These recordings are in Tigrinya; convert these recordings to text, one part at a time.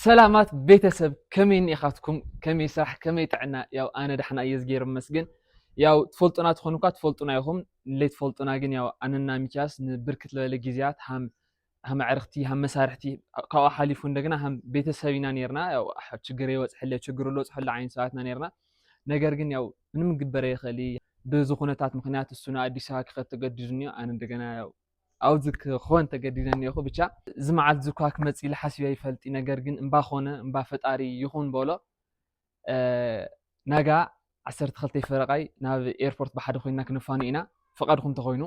ሰላማት ቤተሰብ፣ ከመይ እኒኢኻትኩም? ከመይ ስራሕ? ከመይ ጥዕና? ያው ኣነ ዳሕና እየ፣ እዝጌር ይመስገን። ያው ትፈልጡና ትኾኑ እኳ ትፈልጡና ኢኹም። ለይትፈልጡና ግን ያው ኣነና ሚኪያስ ንብርክት ዝበለ ግዜያት ሃም ሃም ኣዕርኽቲ፣ ሃም መሳርሕቲ፣ ካብኡ ሓሊፉ እንደገና ሃም ቤተሰብ ኢና ነይርና። ያው ኣብ ችግር ይበፅሐለ ችግሩ ዝበፅሐሉ ዓይነት ሰባትና ነይርና። ነገር ግን ያው ምንም ግበረ ይኽእል እዩ። ብዚ ኩነታት ምኽንያት እሱ ንኣዲስ ኣበባ ክኸድ ተገዲዱ እኒኦ። ኣነ እንደገና ያው ኣብዚ ክኾን ተገዲደ እኒኦኹ። ብቻ እዚ መዓልቲ እዚ እኳ ክመፅእ ኢለ ሓሲበ ይፈልጥ እዩ። ነገር ግን እምባ ኾነ እምባ ፈጣሪ ይኹን በሎ። እ፣ ናጋ ዓሰርተ ክልተ ፈረቓይ ናብ ኤርፖርት ብሓደ ኮይንና ክነፋኑ ኢና፣ ፍቓድኩም ተኾይኑ።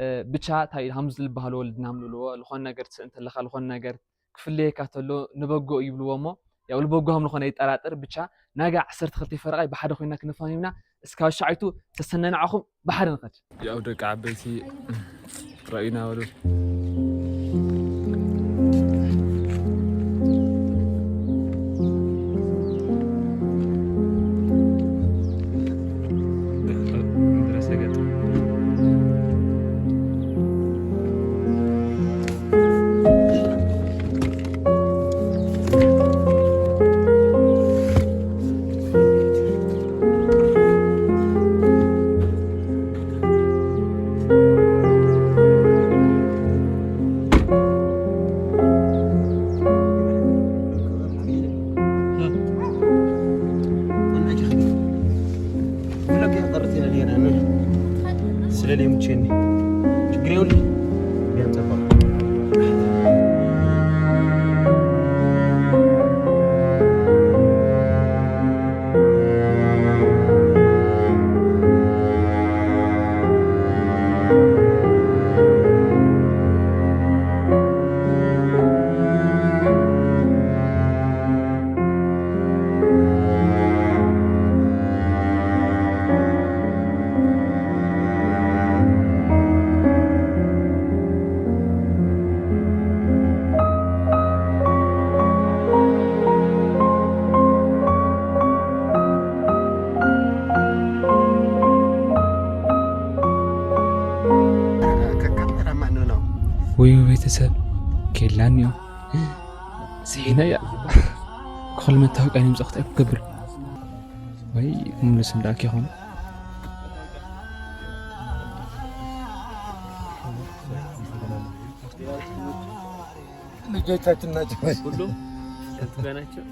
እ፣ ብቻ እንታይ ኢሉ ሃምዚ ልበሃሉ ወለድና ሃምልልዎ፣ ልኾነ ነገር ትስእ እንተለኻ፣ ልኾነ ነገር ክፍለየካ ተሎ ንበጎ እዩ ይብልዎ እሞ፣ ያው ልበጎ ሃም ልኾነ ይጠራጠር። ብቻ ናጋ ዓሰርተ ክልተ ፈረቓይ ብሓደ ኮይንና ክነፋኑ ኢና። እስካብ ሻዕቱ ተሰነናዕኹም ብሓደ ንኸድ። ያው ደቂ ዓበይቲ ረእዩና በሉ። ስለሌ ምችኒ ችግር የውል ቢያንጸባ ወይ ቤተሰብ ኬላን እዮም። ስሒና እያ። ክኽል መታወቂያ ንምጻእ ክታይ ክገብር? ወይ ምልስ እንዳክ ይኾን? ልጆቻችን ናቸው። ሁሉም ናቸው።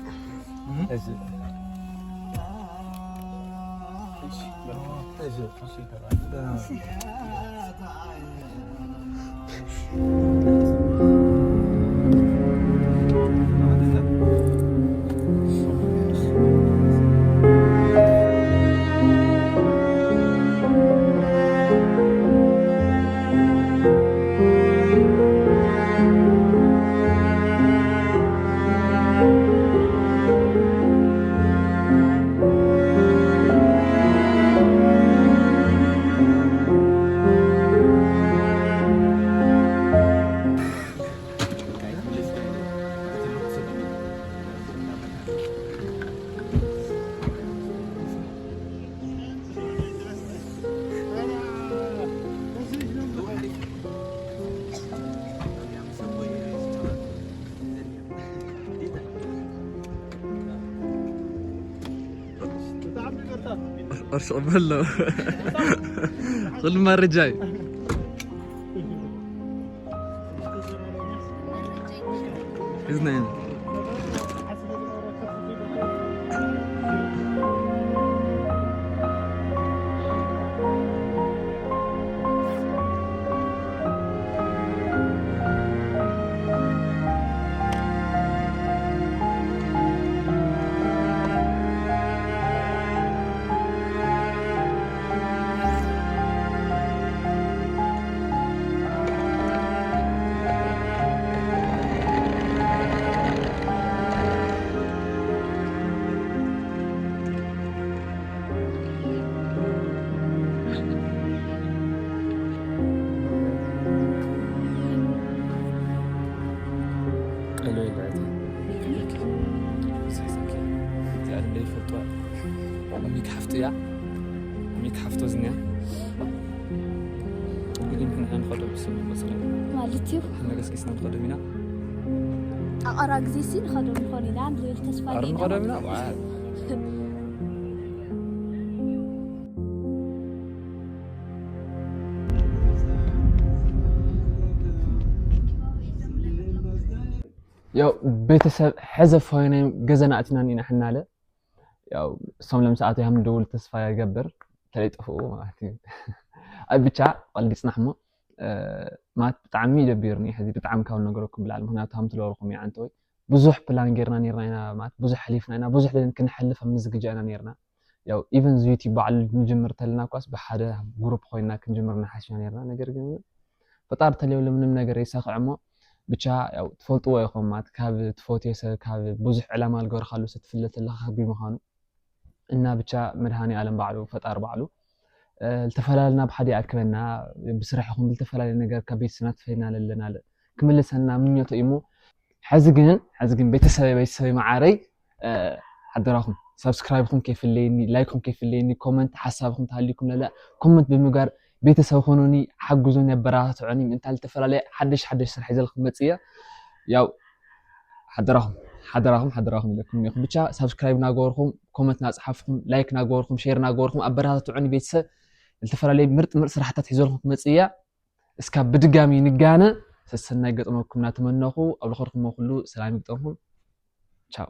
ቅርሺ ቅበሎ። ኩሉ መረጃ እዩ። እዝናይና። ቀሎ የለ እቲ። እዚኣ ድማ ይፈልጥዋ። ኣሚት ሓፍቶ እያ። ኣሚት ሓፍቶ ዝንያ። እንግዲህ ንሕና ንኸዶ ብስም መጽለና። ማለት እዩ። ንገስጊስና ንኸዶ ኢና። ኣቐራ ግዜ ሲ ንኸዶ ንኾን ኢና ንብል ተስፋ ኣረ ጌና ንኸዶ ኢና። ያው ቤተሰብ ሕዘ ፋይናዮም ገዘና ኣቲና ኢና ሕናለ። ያው እሶም ለምሰዓት ያም ደውል ተስፋ ይገብር ተለይጠፍኡ ማለት እዩ። ኣብ ብቻ ቀልዲ ጽናሕ እሞ፣ እ፣ ማለት ብጣዕሚ ደቢርኒ ሕዚ ብጣዕሚ ካብ ነገረኩም ብላል። ምክንያቱ ሃም ትለወልኩም ይዓንተወይ ብዙሕ ፕላን ጌርና ኔርና ኢና፣ ማለት ብዙሕ ሕሊፍና ኢና፣ ብዙሕ ደን ክንሕልፍ ኣብ ምዝግጃ ኢና ኔርና። ያው ኢቨን እዚ ዩቲዩብ ባዕሉ ንጅምር ተለና ኳስ ብሓደ ግሩፕ ኮይና ክንጅምር ንሓስብና ኔርና። ነገር ግን ፈጣር ተለየብለ ምንም ነገር ይሳኽዕ እሞ፣ ብቻ ያው ትፈልጥዎ ኢኹም፣ ማለት ካብ ትፈትዮ ሰብ፣ ካብ ብዙሕ ዕላማ ልገርካሉ ሰብ ትፍለጥ ኣለኻ ከቢ ምዃኑ። እና ብቻ መድሃኒ ኣለም ባዕሉ፣ ፈጣር ባዕሉ፣ እ፣ ልተፈላለና ብሓደ ይኣክበና። ብስራሕ ይኹን ብልተፈላለየ ነገር ካብ ቤተሰብና ትፈይና ለለና ለ-፣ ክምልሰና ምኞቶ እዩ እሞ፣ ሕዚ ግን፣ ሕዚ ግን ቤተሰበይ፣ ቤተሰበይ መዓረይ፣ እ፣ ሓደራኹም ሳብስክራይብኹም ከይፍለየኒ፣ ላይክኹም ከይፍለየኒ፣ ኮመንት ሓሳብኹም ተሃልዩኩም ለለ ኮመንት ብምግባር ቤተሰብ ኾኑኒ፣ ሓግዞኒ፣ ኣበረታትዑኒ። ምእንታ ልተፈላለየ ሓደሽ ሓደሽ ስራሕ ይዘልኩም መጽየ። ያው ሓደራኹም፣ ሓደራኹም፣ ሓደራኹም ኢለኩም እኒኹም። ብቻ ሳብስክራይብ ናገበርኩም፣ ኮመንት ናጽሓፍኩም፣ ላይክ ናገበርኩም፣ ሼር ናገበርኩም ኣበረታትዑኒ ቤተሰብ። ልተፈላለየ ምርጥ ምርጥ ስራሕታት ሒዘልኩም ክመጽእ እያ። እስካብ ብድጋሚ ንጋነ ሰሰናይ ገጥመኩም እናተመነኹ ኣብ ልኸድኩሞ ኩሉ ሰላም ይግጠምኩም። ቻው።